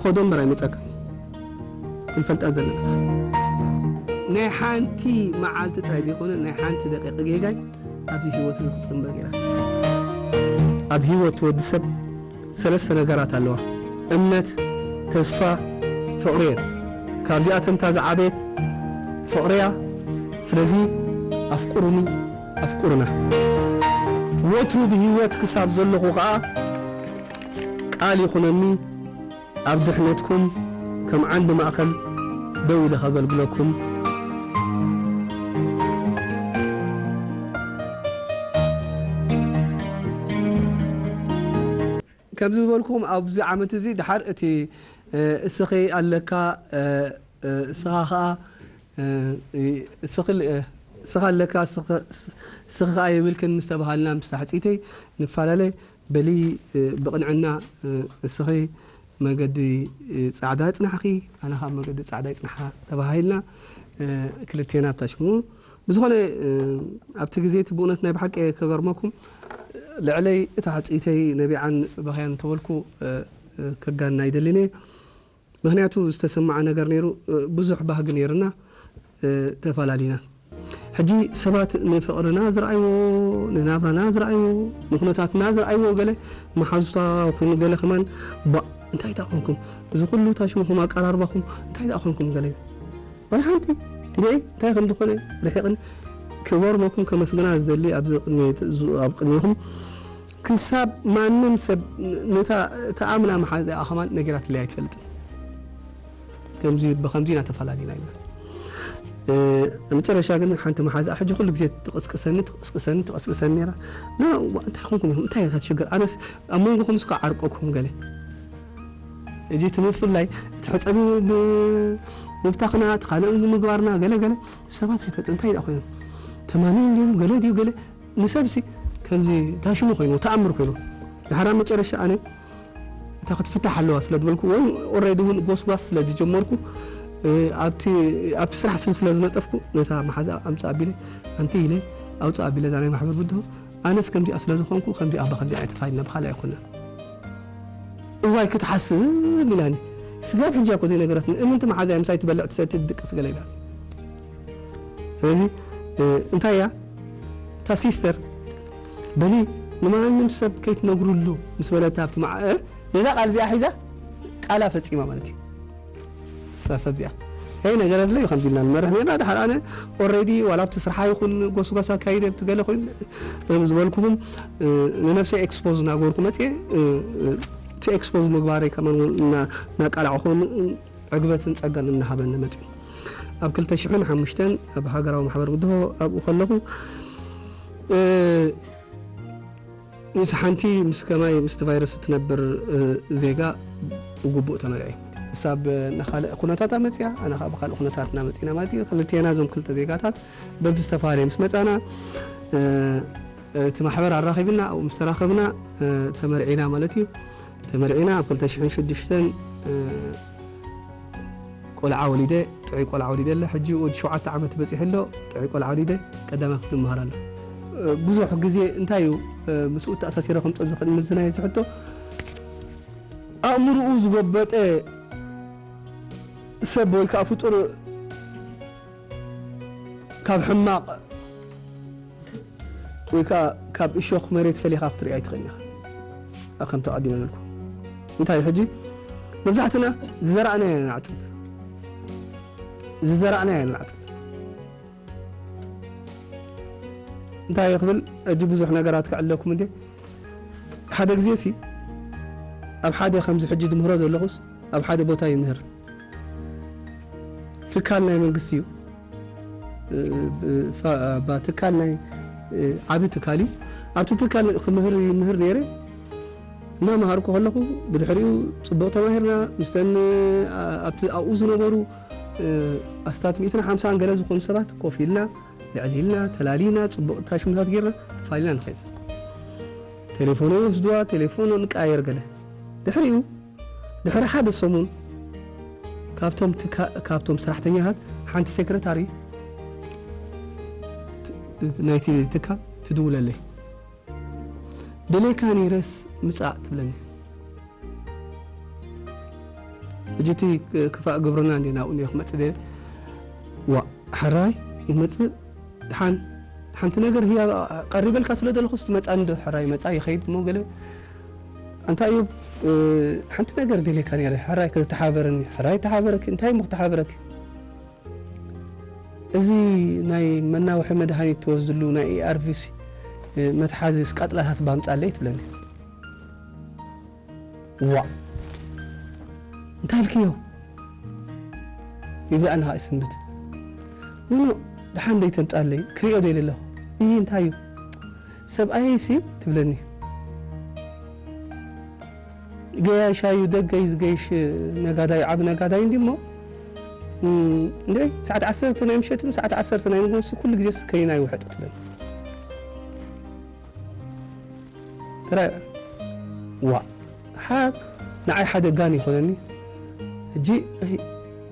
ኸዶ እምበር ኣይመጸካን። ክንፈልጣ ዘለና። ናይ ሓንቲ መዓልቲ ጥራይ ዘይኮነ፣ ናይ ሓንቲ ደቂቕ ጌጋይ ኣብዚ ህይወት እዚ ክጽንበር ገይራ። ኣብ ህይወት ወዲ ሰብ ሰለስተ ነገራት ኣለዋ። እምነት፣ ተስፋ፣ ፍቕሪ እየን። ካብዚኣተን እታ ዝዓበየት ፍቕሪ እያ። ስለዚ ኣፍቁሩኒ፣ ኣፍቁሩና። ወትሩ ብህይወት ክሳብ ዘለኹ ኸኣ ቃል ይኹነኒ፣ ኣብ ድሕነትኩም ከም ዓንዲ ማእከል ደው ኢለ ከገልግለኩም። ከምዚ ዝበልኩኹም ኣብዚ ዓመት እዚ ድሓር እቲ፣ እ፣ እስኺ ኣለካ፣ እ፣ እ፣ እስኻ ኸኣ፣ እ፣ እስኺ ል-፣ እ፣ እስኻ ኣለካ፣ እስኺ፣ እስ-፣ እስኺ ኸኣ የብልክን ምስ ተባሃልና ምስ ታሕጺተይ ንፈላለ በሊ፣ እ፣ ብቕንዕና፣ እ፣ እስኺ መገዲ፣ እ፣ ጻዕዳ ይጽናሕኺ፣ ኣነ ኻብ መገዲ ጻዕዳ ይጽናሓ ተባሂልና፣ እ፣ ክልቴና ኣብታ ሽሙ። ብዝኾነ፣ እ፣ ኣብቲ ግዜ እቲ ብእውነት ናይ ብሓቂ ከገርመኩም፣ ልዕለይ እታ ሓጽይተይ ነቢዓን በኽያን እንተበልኩ፣ እ፣ እ፣ ከጋንና ኣይደልን እየ። ምኽንያቱ ዝተሰማዓ ነገር ነይሩ፣ እ፣ ብዙሕ ባህጊ ነይርና፣ እ፣ ተፈላሊና። ሕጂ ሰባት ንፍቕርና ዝረኣይዎ፣ ንናብራና ዝረኣይዎ፣ ንኩነታትና ዝረኣይዎ፣ ገለ መሓዙታ ይኹን ገለ ከማን፣ "ባ፣ እንታይ ደኣ ኮንኩም? እዚ ኩሉ ታሽሙኹም ኣቀራርባኹም እንታይ ደኣ ኮንኩም?" ገለ ዋላ ሓንቲ እንዴ እንታይ ከም ዝኾነ ርሒቕን ክገርመኩም ከመስግና ዝደሊ ኣብዚ ቅድሚ-፣ ዙ-፣ ኣብ ቅድሚኹም ክሳብ ማንም ሰብ ን-፣ ነታ ተኣምና መሓዛኣ ከማን ነጊራትለይ ኣይትፈልጥን። ከምዚ ብኸምዚ ኢና ተፈላሊና ኢልና። እ፣ ኣብ መጨረሻ ግን ሓንቲ መሓዛኣ ሕጂ ኩሉ ግዜ ትቕስቅሰኒ፣ ትቕስቅሰኒ፣ ትቕስቅሰኒ ነይራ። ና፣ ዋ፣ እንታይ ኮንኩም ኢኹም? እንታይ እያ እታ ትሽግር? ኣነስ ኣብ መንጎኹም እስከ ዓርቀኩም ገለ። እዚ እቲ ምፍላይ፣ እቲ ሕጸቢ ብ-፣ ምብታኽና፣ እቲ ካልእ ምግባርና፣ ገለ ገለ ሰባት ኣይፈልጥን። እንታይ ደኣ ኮይኖም? ተማንዮም ድዮም? ገለ ድዩ? ገለ ንሰብሲ ከምዚ ታሽሙ ኮይኑ፣ ተኣምር ኮይኑ። ድሓር ኣብ መጨረሻ ኣነ እታ ክትፍታሕ ኣለዋ ስለ ዝበልኩ፣ ወይ ኦልሬዲ እውን ጎስጓስ ስለ ዝጀመርኩ፣ እ፣ ኣብቲ፣ ኣብቲ ስራሕ ስል ስለ ዝነጠፍኩ፣ ነታ መሓዛ ኣምጽእ ኣቢለ፣ ኣንቲ ኢለ፣ ኣውጽእ ኣቢለ እዛ ናይ ማሕበር ብድሆ፣ ኣነስ ከምዚኣ ስለ ዝኾንኩ፣ ከምዚኣ ብኸምዚኣ እያ ተፋይልና፣ ብኻልእ ኣይኮነን። እዋይ ክትሓስብ ኢላኒ። ስጋብ ሕጂ እኮ ዘይነገረትኒ። እምንቲ መሓዛይ ምሳይ ትበልዕ ትሰቲ ትድቅስ ገለ ኢላኒ። ስለዚ፣ እ፣ እንታይ እያ? እታ ሲስተር፣ በሊ ንማንም ሰብ ከይትነግሩሉ ምስ በለታ ኣብቲ መዓ-፣ እ፣ ነዛ ቃል እዚኣ ሒዛ ቃላ ፈጺማ ማለት እዩ። እሳ ሰብ እዚኣ። ሄይ ነገረትለይ ከምዚ ኢልና ንመርሕ ነርና። ድሓር ኣነ ኦልሬዲ ዋላ ኣብቲ ስርሓ ይኹን ጎስጓስ ኣካይደ ኣብቲ ገለ ኮይኑ፣ እ፣ ዝበልኩኹም፣ እ፣ ንነብሰይ ኤክስፖዝ እናገበርኩ መጽየ፣ እ፣ እ፣ እቲ ኤክስፖዝ ምግባረይ ከማን እውን እና-፣ እናቃላዕኹም ዕግበትን ጸጋን እናሃበኒ መጺኡ። ኣብ ክልተ ሽሕን ሓሙሽተን ኣብ ሃገራዊ ማሕበር ብድሆ ኣብኡ ከለኹ፣ እ፣ ምስ ሓንቲ ምስ ከማይ ምስቲ ቫይረስ እትነብር፣ እ፣ ዜጋ ብግቡእ ተመርዕየ። ንሳ ብ-፣ ንኻልእ ኩነታታ መጺኣ፣ ኣነ ኻብ ካልእ ኩነታትና መጺና ማለት እዩ። ክልቴና እዞም ክልተ ዜጋታት በብዝተፈላለየ ምስ መጻና፣ እ፣ እቲ ማሕበር ኣራኺብና፣ ኣብኡ ምስ ተራኸብና፣ እ፣ ተመርዒና ማለት እዩ። ተመርዒና ኣብ ክልተ ሽሕን ሽዱሽተን፣ እ፣ ቆልዓ ወሊደ፣ ጥዑይ ቆልዓ ወሊደ ኣለ። ሕጂ ወዲ ሸውዓተ ዓመት በጺሑ ኣሎ፣ ጥዑይ ቆልዓ ወሊደ፣ ቀዳማይ ክፍሊ ይመሃር ኣሎ። እ፣ ብዙሕ ግዜ እንታይ እዩ፣ እ፣ ምስኡ ተኣሳሲረ ከምጽኦ ዝኽእል ምዝናይ እዚ ሕቶ፣ ኣእምሮኡ ዝጎበጠ ሰብ ወይ ከዓ ፍጡር ካብ ሕማቕ ወይ ከዓ ካብ እሾኽ መሬት ፈሊኻ ክትሪኦ ኣይትኽእልን ኢኻ። ከምቲ ኣቐዲመ ዝበልኩ። እንታይ እዩ ሕጂ? መብዛሕትና ዝዘራእናዮ ኢና ንዓጽድ። ዝዘራእናዮ ኢና ንዓጽድ። እንታይ እዩ ክብል፣ ሕጂ ብዙሕ ነገራት ክዕለኩም እንዴ? ሓደ ግዜ ሲ፣ ኣብ ሓደ ከምዚ ሕጂ ዝምህሮ ዘለኹስ፣ ኣብ ሓደ ቦታ ይምህር። ትካል ናይ መንግስቲ እዩ። እ፣ ብ-፣ ፋ-፣ ባ-፣ ትካል ናይ፣ እ፣ ዓቢ ትካል እዩ። ኣብቲ ትካል ክምህር ይምህር ነይረ። እናመሃርኩ ከለኹ፣ ብድሕሪኡ ጽቡቕ ተማሂርና፣ ምስተን፣ ኣ-፣ ኣብቲ ኣብኡ ዝነበሩ፣ እ፣ ኣስታት ሚእትን ሓምሳን ገለ ዝኾኑ ሰባት ኮፍ ኢልና፣ የዕሊልና፣ ተላሊና፣ ጽቡቕ ታሽሙታት ጌርና፣ ተፋሊና ንኸይድ። ቴሌፎኖ ይወስድዋ፣ ቴሌፎኖ ንቀያየር ገለ። ድሕሪኡ፣ ድሕሪ ሓደ ሰሙን፣ ካብቶም ትካ-፣ ካብቶም ሰራሕተኛታት ሓንቲ ሴክረታሪ ት-፣ ናይቲ ትካል ትድውለለይ። ደሌካ ነይረስ ምጻእ ትብለኒ። ሕጂ እቲ ክፋእ ግብርና እንዲ ናብኡ እንዲ ክመጽእ ደለ። ዋ፣ ሕራይ ይመጽእ። ድሓን ሓንቲ ነገር ህያ ቀሪበልካ ስለ ዘለኹ፣ እስቲ መጻ እንዶ ሕራይ መጻ ይኸይድ እሞ ገለ። ኣንታ እዩ፣ እ፣ ሓንቲ ነገር ደሌካ ነይረ፣ ሕራይ ከተተሓበረኒ። ሕራይ ተሓበረኪ፣ እንታይ እሞ ክተሓበረኪ? እዚ ናይ መናውሒ መድሃኒት ትወስድሉ ናይ ኤ ኣር ቪ ሲ፣ እ፣ መትሓዚ ስቃጥላታት ባምጻለይ ትብለኒ። ዋ፣ እንታይ ኢልክዮ? ይብላ ኣነ ኸኣ ይስምት። ኖ፣ ኖ፣ ደሓን ደይተምጻለይ፣ ክሪኦ ደይለ ኣለኹ። ይህ እንታይ እዩ? ሰብኣየይሲ ትብለኒ። ገያሻዩ ደገ እዩ ዝገይሽ፣ ነጋዳይ፣ ዓቢ ነጋዳይ እንዲ እሞ፣ እም፣ እንደ ሰዓት ዓሰርተ ናይ ምሸትን ሰዓት ዓሰርተ ናይ ንጎምሲ ኩሉ ግዜስ ከይና ይውሕጥ ትብለኒ። ተራ-፣ ዋ፣ ሓ-፣ ንዓይ ሓደ ጋን ይኾነኒ። ሕጂ፣ እይ፣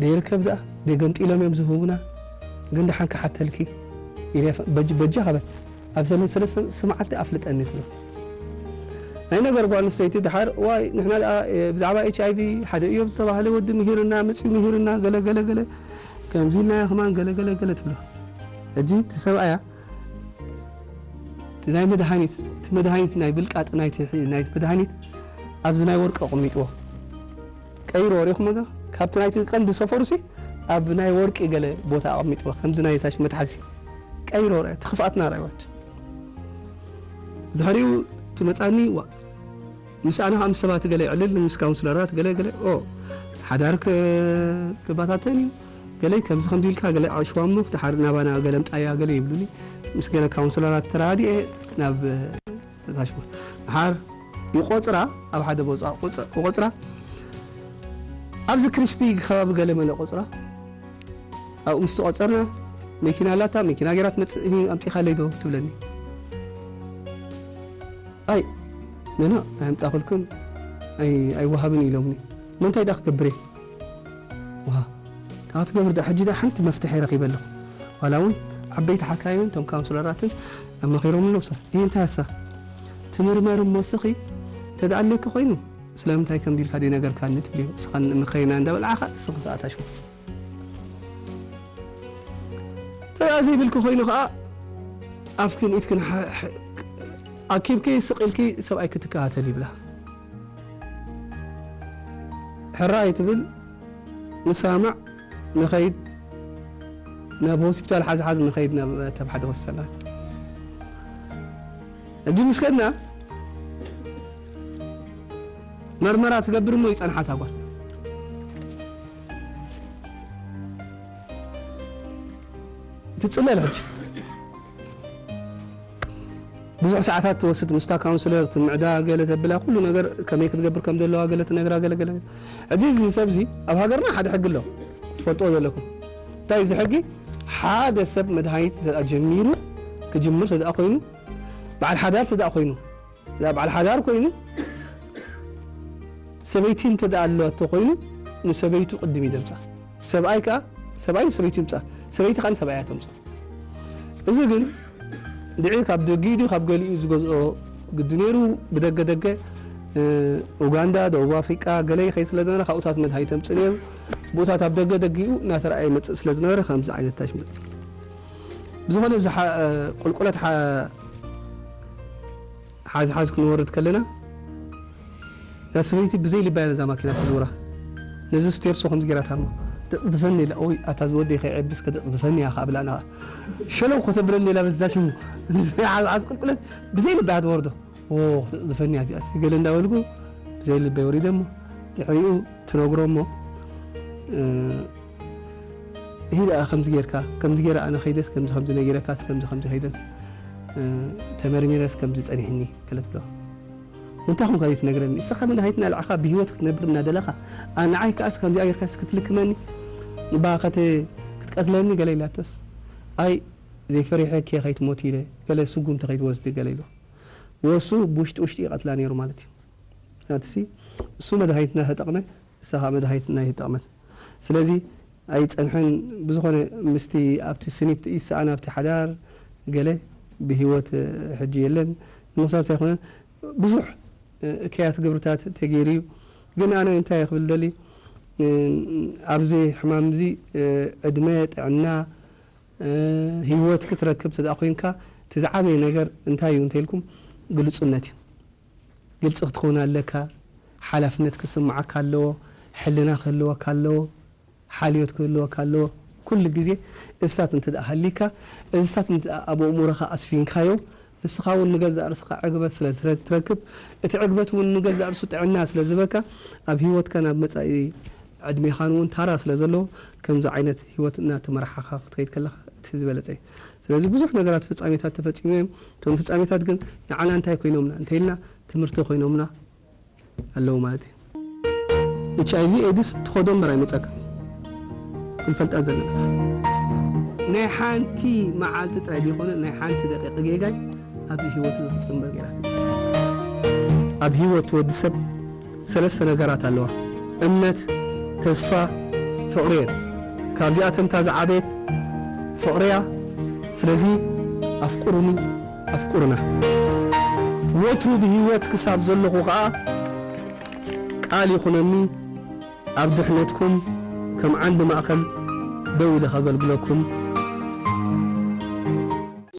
ደይርከብ ደኣ፣ ደይገምጢሎም እዮም ዝህቡና። ግን ደሓን ክሓተልኪ ኢለ ፈ-፣ በጅ-፣ በጃ ኸበት፣ ኣብ ሰለስተ፣ ሰለስተ መዓልቲ ኣፍልጠኒ ትብሎ። ናይ ነገር ጓል ኣንስተይቲ ደሓር፣ ዋይ፣ ንሕና ደኣ፣ እ፣ ብዛዕባ ኤች ኣይ ቪ ሓደ እዮም ዝተባህለ ወዲ ምሂርና፣ መጺኡ ምሂርና፣ ገለ፣ ገለ፣ ገለ፣ ከምዚ ኢልና ከማን ገለ፣ ገለ፣ ገለ ትብሎ። ሕጂ እቲ ሰብኣያ፣ እቲ ናይ መድሃኒት፣ እቲ መድሃኒት ናይ ብልቃጥ ናይቲ፣ ናይቲ መድሃኒት ኣብዚ ናይ ወርቂ ኣቐሚጥዎ። ቀይርዎ ሪእኹሞ ዶ? ካብቲ ናይቲ ቀንዲ ሰፈሩሲ ኣብ ናይ ወርቂ ገለ ቦታ ኣቐሚጥዎ። ከምዚ ናይ ታሽ መትሓዚ። ቀይርዎ ርኣዩ። እቲ ክፍኣትና ርኣይዋች። ድሕሪኡ ትመጻኒ፣ ዋ፣ ምስ ኣነ ምስ ሰባት ገለ ይዕልል፣ ምስ ካውንስለራት ገለ፣ ገለ፣ ኦ፣ ሓዳር ከ-፣ ከባታተን እዩ፣ ገለ ከምዚ ከምዚ ኢልካ፣ ገለ ኣሽዋሙ፣ ድሓር ናባና ገለ ምጻያ ገለ ይብሉኒ። ምስ ገለ ካውንስለራት ተራዲኤ ናብ ታሽማ። ድሓር ይቆጽራ፣ ኣብ ሓደ ቦታ ቆጽ-፣ ቆጽራ፣ ኣብዚ ክሪስፒ ከባቢ ገለ መለ ቆጽራ። ኣብኡ ምስ ተቆጸርና፣ መኪና ኣላታ፣ መኪና ገይራ ትመጽእ፣ "እሂ፣ ኣምጺኻለይ ዶ?" ትብለኒ። "ኣይ፣ ነና፣ ኣየምጻኹልኩን፣ ኣይ-፣ ኣይወሃብን" ኢሎምኒ። "እሞ እንታይ ደኣ ክገብር እየ?" "ውሃ፣ ካብ ትገብር ደኣ፣ ሕጂ ደኣ ሓንቲ መፍትሒ ረኺበ ኣለኹ። ዋላ እውን ዓበይቲ ሓካይምን እቶም ካውንስለራትን ኣማኺሮም ኣለዉ። እሳ፣ እሂ፣ እንታይ እሳ? ትምርመር እሞ እስኺ፣ እንተ ደኣ ኣለኪ ኮይኑ፣ ስለምንታይ ከምዚ ኢልካ ዘይነገርካኒ?" ትብልዮ። "ንስኻ ንመኸይና እንዳበልዓኻ፣ ንስኺ ከኣ ታሽሙ። ተራ ዘይብልኪ ኮይኑ ከኣ ኣፍክን ኢድክን ሓ-፣ ሓ-፣ ኣኪብኪ ስቕ ኢልኪ ሰብኣይኪ ትከታተል" ይብላ። ሕራይ ትብል፣ ንሳማዕ፣ ንኸይድ፣ ናብ ሆስፒታል ሓዝ ሓዝ ንኸይድ፣ ናብ ተብሓደ ሆስፒታላት። ሕጂ ምስ ከድና መርመራ ትገብር እሞ ይጸንሓታ ጓል። ትጽለል ሕጂ። ብዙሕ ሰዓታት ትወስድ ምስታ ካውንስለር፣ ትምዕዳ፣ ገለ ተብላ፣ ኩሉ ነገር ከመይ ክትገብር ከም ዘለዋ ገለ ትነግራ፣ ገለ፣ ገለ፣ ገለ። ሕጂ እዚ ሰብ እዚ ኣብ ሃገርና ሓደ ሕጊ ኣሎ፣ ትፈልጥዎ ዘለኩም። እንታይ እዩ እዚ ሕጊ? ሓደ ሰብ መድሃኒት እንተ ደኣ ጀሚሩ፣ ክጅምር እንተ ደኣ ኮይኑ፣ በዓል ሓዳር እንተ ደኣ ኮይኑ፣ እዛ በዓል ሓዳር ኮይኑ፣ ሰበይቲ እንተ ደኣ ኣለዋቶ ኮይኑ፣ ንሰበይቱ ቅድም እዩ ዘምጽኣ። ሰብኣይ ከኣ፣ ሰብኣይ ንሰበይቱ ይምጽኣ፣ ሰበይቲ ከኣ ንሰብኣያ ተምጽኦ። እዚ ግን ድዒ ካብ ደጊኡ ድዩ ካብ ገሊኡ ዝገዝኦ ግዲ ነይሩ፣ ብደገ ደገ፣ እ፣ ኡጋንዳ፣ ደቡብ ኣፍሪቃ፣ ገለ ይኸይድ ስለ ዝነበረ፣ ካብኡታት መድሃኒት ተምጽእ ነይሩ። ብኡታት ኣብ ደገ ደጊኡ እናተረኣየ ይመጽእ ስለ ዝነበረ፣ ከምዚ ዓይነት ታሽ መጽእ። ብዝኾነ፣ እዚ ሓ-፣ ቁልቁለት ሓ-፣ ሓዝ ሓዝ ክንወርድ ከለና፣ እዛ ሰበይቲ ብዘይ ልባ እያ ነዛ ማኪና ትዝውራ። ነዚ ስቴርሶ ከምዚ ገይራታ እሞ፣ "ደጽድፈኒ" ኢላ፣ "ኦይ፣ ኣታ ዝወደይ ከይዕብስ ከደጽድፈኒ እያ" ከኣ ብላ፣ ንዓ ሸለው ከተብለኒ ኢላ በዛ ሽሙ። ሓዝ ቁልቁለት ብዘይ ልባ እያ ትወርዶ። "ኦ፣ ክትጽድፈኒ እያ እዚኣሲ" ገለ እንዳበልኩ፣ ብዘይ ልበይ ወሪደ እሞ፣ ድሕሪኡ ትነግሮ እሞ፣ እ፣ "ይህ ደኣ ከምዚ ጌርካ፣ ከምዚ ጌረ ኣነ ኸይደስ፣ ከምዚ ከምዚ ነጊረካስ፣ ከምዚ ከምዚ ኸይደስ፣ እ፣ ተመርሚረስ ከምዚ ጸኒሕኒ" ገለ ትብሎ። "እንታይ ኹንካ ዘይትነግረኒ? ንስኻ መድሃኒት እናልዓኻ ብህይወት ክትነብር እናደለኻ፣ ኣ-፣ ንዓይ ከኣስ ከምዚኣ ጌርካስ ክትልክመኒ? እባ ከተ-፣ ክትቀትለኒ?" ገለ ኢላቶስ፣ "ኣይ፣ ዘይፈሪሐኪ ከይትሞቲ ኢለ፣ ገለ ስጉምቲ ከይትወስዲ" ገለ ኢሉ። ወሱ ብውሽጢ ውሽጢ ይቐትላ ነይሩ ማለት እዩ። ናትሲ እሱ መድሃኒት እናተጠቕመ፣ እሳ ኸኣ መድሃኒት እናተጠቕመት። ስለዚ ኣይጸንሐን። ብዝኾነ ምስቲ ኣብቲ ስኒት ይሰኣን፣ ኣብቲ ሓዳር ገለ ብህይወት ሕጂ የለን። ንምኽሳስ ኣይኮነን፣ ብዙሕ እከያት ግብርታት ተገይሩ እዩ። ግን ኣነ እንታይ ክብል ደሊ፣ ኣብዚ ሕማም እዚ ዕድመ፣ ጥዕና፣ ህይወት ክትረክብ ተደኣ ኮይንካ፣ እቲ ዝዓበየ ነገር እንታይ እዩ እንተኢልኩም፣ ግልጹነት እዩ። ግልጺ ክትኸውን ኣለካ። ሓላፍነት ክስምዓካ ኣለዎ። ሕልና ክህልወካ ኣለዎ። ሓልዮት ክህልወካ ኣለዎ። ኩሉ ግዜ እሳት እንተ ደኣ ሃሊካ፣ እሳት እንተ ደኣ ኣብ ኣእምሮኻ ኣስፊንካዮ፣ ንስኻ እውን ንገዛእ ርእስኻ ዕግበት ስለ ዝረ-፣ ትረክብ፣ እቲ ዕግበት እውን ንገዛእ ርእሱ ጥዕና ስለ ዝህበካ፣ ኣብ ህይወትካ ናብ መጻኢ ዕድሜኻን እውን ታራ ስለ ዘለዎ፣ ከምዚ ዓይነት ህይወት እናተመራሓኻ ክትከይድ ከለኻ እቲ ዝበለጸ እዩ። ስለዚ ብዙሕ ነገራት ፍጻሜታት ተፈጺሞም እዮም። እቶም ፍጻሜታት ግን ንዓና እንታይ ኮይኖምና እንተኢልና፣ ትምህርቲ ኮይኖምና ኣለዉ ማለት እዩ። ኤች ኣይ ቪ ኤድስ ትኸዶ እምበር ኣይመጸካን። ክንፈልጣ ዘለና። ናይ ሓንቲ መዓልቲ ጥራይ ዘይኮነ፣ ናይ ሓንቲ ደቂቕ ጌጋይ ኣብዚ ህይወት እዚ ክጽንበር ገይራት። ኣብ ህይወት ወዲ ሰብ ሰለስተ ነገራት ኣለዋ። እምነት፣ ተስፋ፣ ፍቕሪ እየን። ካብዚኣተን እታ ዝዓበየት ፍቕሪ እያ። ስለዚ ኣፍቁሩኒ፣ ኣፍቁሩና። ወትሩ ብህይወት ክሳብ ዘለኹ ኸኣ ቃል ይኹነኒ ኣብ ድሕነትኩም ከም ዓንዲ ማእከል ደው ኢለ ከገልግለኩም።